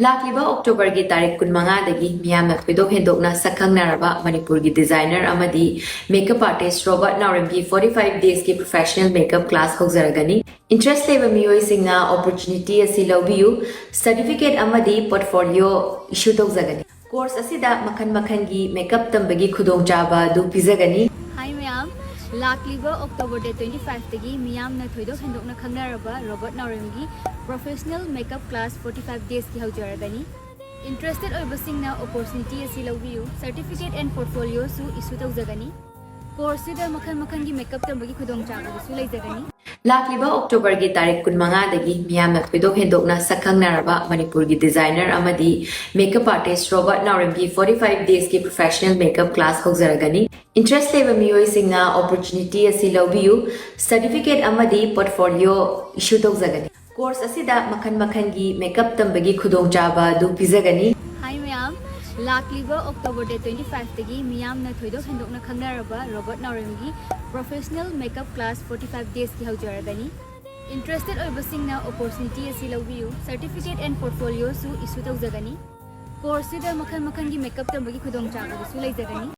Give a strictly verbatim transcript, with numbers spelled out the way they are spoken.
ꯂꯥꯛꯂꯤꯕ ꯑꯣꯛꯇꯣꯕꯔꯒꯤ ꯇꯥꯔꯤꯛ ꯀꯨꯟꯃꯉꯥꯗꯒꯤ ꯃꯤꯌꯥꯝꯅ ꯊꯣꯏꯗꯣꯛ ꯍꯦꯟꯗꯣꯛꯅ ꯁꯛꯈꯪꯅꯔꯕ ꯃꯅꯤꯄꯨꯔꯒꯤ ꯗꯤꯖꯥꯏꯅꯔ ꯑꯃꯗꯤ ꯃꯦꯀꯞ ꯑꯥꯔꯇꯤꯁ ꯔꯣꯕꯔꯠ ꯅꯥꯎꯔꯦꯝꯒꯤ forty five days ꯀꯤ professional makeup class ꯍꯧꯖꯔꯒꯅꯤ꯫ Interest ꯂꯩꯕ ꯃꯤꯑꯣꯏꯁꯤꯡꯅ opportunity ꯑꯁꯤ ꯂꯧꯕꯤꯌꯨ꯫ Certificate ꯑꯃꯗꯤ portfolio issue ꯇꯧꯖꯒꯅꯤ꯫ Course ꯑꯁꯤꯗ ꯃꯈꯜ ꯃꯈꯜꯒꯤ ꯃꯦꯀꯞ ꯇꯝꯕꯒꯤ ꯈꯨꯗꯣꯡꯆꯥꯕ ꯑꯗꯨ ꯄꯤꯖꯒꯅꯤ꯫ Hi ꯃꯌꯥꯝ, ꯂꯥꯛꯂꯤꯕ ꯑꯣꯛꯇꯣꯕꯔ date twenty five ꯇꯒꯤ ꯃꯤꯌꯥꯝꯅ ꯊꯣꯏꯗꯣꯛ ꯍꯦꯟꯗꯣꯛꯅ ꯈꯪꯅꯔꯕ Robert ꯅꯥꯎꯔꯦꯝꯒꯤ professional makeup class forty five days ꯀꯤ ꯍꯧꯖꯔꯒꯅꯤ꯫ Interested ꯑꯣꯏꯕꯁꯤꯡꯅ opportunity ꯑꯁꯤ ꯂꯧꯕꯤꯌꯨ꯫ Certificate and portfolio ꯁꯨ issue ꯇꯧꯖꯒꯅꯤ꯫ Course ꯁꯤꯗ ꯃꯈꯜ ꯃꯈꯜꯒꯤ ꯃꯦꯀꯞ ꯇꯝꯕꯒꯤ ꯈꯨꯗꯣꯡꯆꯥꯕ ꯑꯗꯨꯁꯨ ꯂꯩꯖꯒꯅꯤ꯫ ꯂꯥꯛꯂꯤꯕ ꯑꯣꯛꯇꯣꯕꯔꯒꯤ ꯇꯥꯔꯤꯛ ꯀꯨꯟꯃꯉꯥꯗꯒꯤ ꯃꯤꯌꯥꯝꯅ ꯊꯣꯏꯗꯣꯛ ꯍꯦꯟꯗꯣꯛꯅ ꯁꯛꯈꯪꯅꯔꯕ ꯃꯅꯤꯄꯨꯔꯒꯤ ꯗꯤꯖꯥꯏꯅꯔ ꯑꯃꯗꯤ ꯃꯦꯀꯞ ꯑꯥꯔꯇꯤꯁ ꯔꯣꯕꯔꯠ ꯅꯥꯎꯔꯦꯝꯒꯤ forty five days ꯀꯤ professional makeup class ꯍꯧꯖꯔꯒꯅꯤ꯫ Interest ꯂꯩꯕ ꯃꯤꯑꯣꯏꯁꯤꯡꯅ opportunity ꯑꯁꯤ ꯂꯧꯕꯤꯌꯨ꯫ Certificate ꯑꯃꯗꯤ portfolio issue ꯇꯧꯖꯒꯅꯤ꯫ Course ꯑꯁꯤꯗ ꯃꯈꯜ ꯃꯈꯜꯒꯤ ꯃꯦꯀꯞ ꯇꯝꯕꯒꯤ ꯈꯨꯗꯣꯡꯆꯥꯕ ꯑꯗꯨ ꯄꯤꯖꯒꯅꯤ꯫ Hi ꯃꯌꯥꯝ, ꯂꯥꯛꯂꯤꯕ ꯑꯣꯛꯇꯣꯕꯔ date twenty five ꯇꯒꯤ ꯃꯤꯌꯥꯝꯅ ꯊꯣꯏꯗꯣꯛ ꯍꯦꯟꯗꯣꯛꯅ ꯈꯪꯅꯔꯕ Robert ꯅꯥꯎꯔꯦꯝꯒꯤ professional makeup class forty five days ꯀꯤ ꯍꯧꯖꯔꯒꯅꯤ꯫ Interested ꯑꯣꯏꯕꯁꯤꯡꯅ opportunity ꯑꯁꯤ ꯂꯧꯕꯤꯌꯨ꯫ Certificate and portfolio ꯁꯨ issue ꯇꯧꯖꯒꯅꯤ꯫ Course ꯁꯤꯗ ꯃꯈꯜ ꯃꯈꯜꯒꯤ ꯃꯦꯀꯞ ꯇꯝꯕꯒꯤ ꯈꯨꯗꯣꯡꯆꯥꯕ ꯑꯗꯨꯁꯨ ꯂꯩꯖꯒꯅꯤ꯫